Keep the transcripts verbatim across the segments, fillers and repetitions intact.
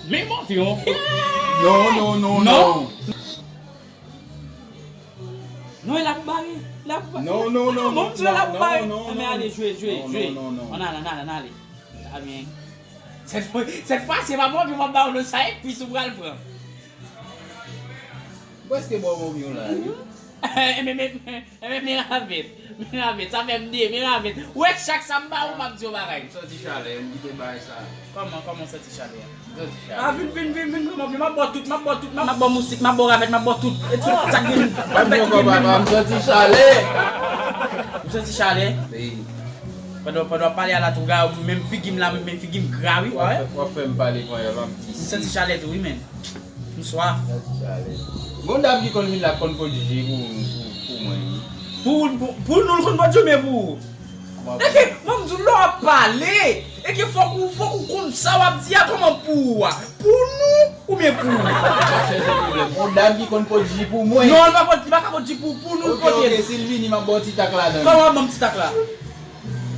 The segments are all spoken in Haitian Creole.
Men mantyon. Non, non, non, non. Non, l ap bare. L ap bare. Non, non, non, non, non, non, non, non. Ann ale, jwe, jwe, jwe. Non, non, non, non. Ann ale, ann ale, ann ale. Sa byen. Sèt fwa, sèt fwa, se pa mantyon m ap ba w non, sa e plis ou pral pran. Mwen prèske ba w mantyon la, wi. Enben, men, enben, men ravèt. Men ravèt, sa fè m de, men ravèt. Ou wè chak sa m ba ou, m ap di w bagay. M santi chalè, m kite bagay sa. Kòman, kòman w santi chalè a? M santi chalè. A, vin, vin, vin, vin, vin, m ap ba w tout, m ap ba w tout, m ap ba w moustik, m ap ba w ravèt, m ap ba w tout. E tout sa k gen, m ap ba w tout. M santi chalè. M santi chalè. Wi. Pandan, pandan w ap pale a la tou, gade, menm figi m la, menm figi m gra, wi, w ap fè m pale panyòl, m ap di. M santi chalè tou, wi, men. M swaf. Gon dam ki konn vin la konn pot ji pou, pou, pou mwen. Pou, pou, pou nou l konn pot ji, men pou ou. Eke, mwen m di w lè w ap pale, eke fòk ou, fòk ou konn sa w ap di a, kòman pou ou a? Pou nou oubyen pou ou? Gon dam ki konn pot ji pou mwen. Non, li pa pot, li pa ka pot ji pou, pou nou l pote l. Ok, ok, si l vini, m ap ba w ti tak ladan l. Kòman w ap ban m ti tak la?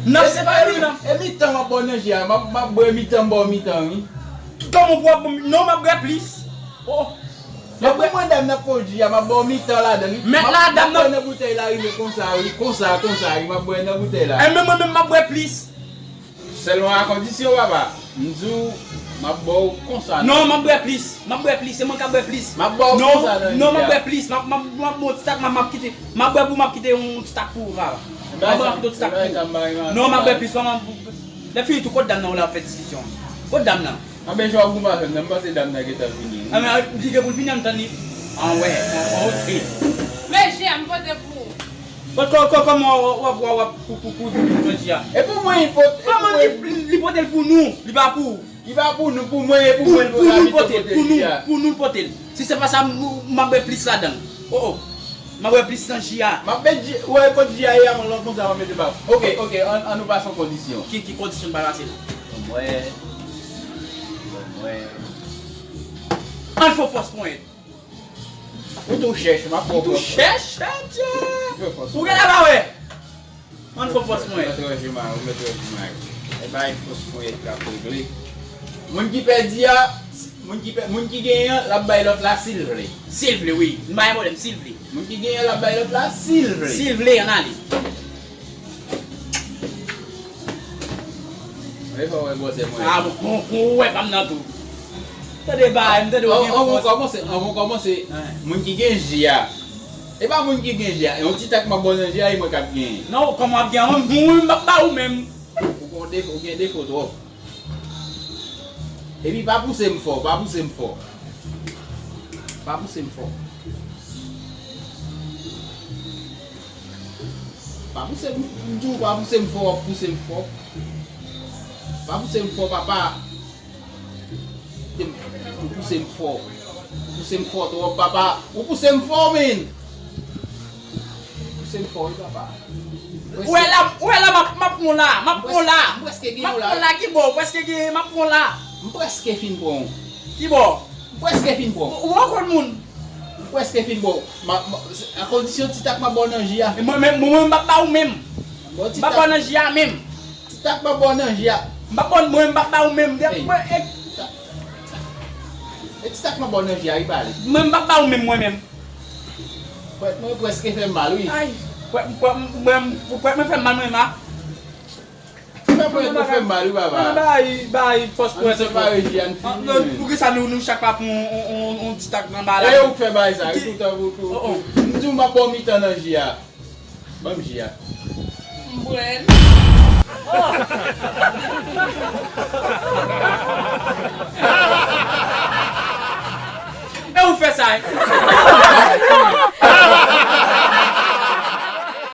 N ap separe nou nan. E mitan m ap ba w nan ji a, m ap, m ap bwè mitan, m ba w mitan, wi. Kòman pou w ap ban m? Non, m ap bwè plis. Oh. Men pou mwen dam nan pot ji a, m ap ba w mitan ladan l, wi. Mèt la, dam nan. M ap bwè nan boutèy la, rive konsa, wi. Konsa, konsa, wi. M ap bwè nan boutèy la. E men mwen menm, m ap bwè plis. Sèlman a kondisyon, papa. M di w, m ap ba w konsa. Non, m ap bwè plis. M ap bwè plis. Se mwen k ap bwè plis. M ap ba w konsa nan li a. Non, non, m ap bwè plis. M ap, m ap, m ap ba w ti tak, m ap, m ap kite. M ap bwè pou m ap kite yon ti tak pou ou, papa. M ap ba w yon ti tak pou ou. Non, m ap bwè plis. Kòman, lè fini tou, kot dam nan ou la ap fè diskisyon an? Kot dam nan? Anben, jan w ap goumen avè m nan, m panse dam nan gentan vini, wi. Anben, li gen pou l vini, ann tann li. An wè, an, an, ok. Men ji a, m pote pou ou. Kò-, kò-, kò-, kòman w, w, w, w, w, pou, pou, pou, pou, pou jodi a? E pou mwen, li pot-, e pou mwen. Kòman li, li pote l pou nou? Li pa pou ou? Li pa pou nou, pou mwen, e pou mwen, pou nou l pote l, pou nou, pou nou l pote l. Si se pa sa, m, m ap bwè plis ladan l. Oh, oh. M ap bwè plis nan ji a. M ap met ji, ou wè kot ji a ye a, mwen lòt konsa, m ap mete pa. Ok, ok, ann, ann nou pase yon kondisyon. Ki, ki kondisyon n pral pase la? Bon, mwen, bon, mwen. Ann fè fòs ponyèt. Ou tou chèch, m ap pran. Ou tou chèch, chèch. Ou genlè pa wè. Ann fè fòs mwen. Ou mèt wè jimay, ou mèt wè jimay. E bay fòs mwen k ap regle. Moun ki pèdi a, moun ki pè-, moun ki genyen an, l ap bay lòt la si l vle. Si l vle, wi. M pa gen pwoblèm, si l vle. Moun ki genyen an, l ap bay lòt la si l vle. Si l vle, ann ale. Mwen fè wè gwosè mwen. A, bon, bon, bon, ou wè pa m nan tou. Tande bay, m tande w gen fòs. Anvan kòmanse, anvan kòmanse, moun ki gen ji a. E pa moun ki gen ji a, e yon ti tak m ap ba w nan ji a, e mwen k ap genyen. Non, kòman w ap gen an? Mwen, mwen, m ap ba ou menm. Ou gen defo, ou gen defo twòp. Epi pa pouse m fò, pa pouse m fò. Pa pouse m fò. Pa pouse m, m di w pa pouse m fò, w ap pouse m fò. Pa pouse m fò, papa. Ou pouse m fò. Ou pouse m fò twòp, papa. Ou pouse m fò, men. Ou pouse m fò, wi, papa. Ou wè la, ou wè la, m ap, m ap pran w la, m ap pran w la. M prèske gen yon la. M ap pran w la, ki bò? Ou prèske gen, m ap pran w la. M prèske fin pran w. Ki bò? M prèske fin pran w. Ou, ou wè kòl moun. M prèske fin pran w. Ma, ma, a kondisyon ti tak m ap ba w nan ji a. E mwen menm, mwen, mwen, m p ap ba ou menm. M p ap ba w nan ji a menm. Ti tak m ap ba w nan ji a. M p ap ba w, mwen, m p ap ba ou menm. Ey. Mwen, e, e ti tak m ap ba w nan ji a, wi, pale. Mwen, m p ap ba ou menm, mwen menm. Pwèt mwen prèske fè m mal, wi. Ay, pwèt, pwèt, mwen, pwèt mwen fè m mal, mwen, la. Fè pwèt mwen fè m mal, wi, papa. Bay, bay, fòs pwèt. Ann separe ji a, n fini, men. Poukisa nou, nou chak pa pran on, on, on, on ti tak nan bagay la? E ou k fè bagay sa, wi, toutan pou, pou, pou. M di w m ap ba w mitan nan ji a. Ban m ji a. M bwè l. E ou fè sa, hein?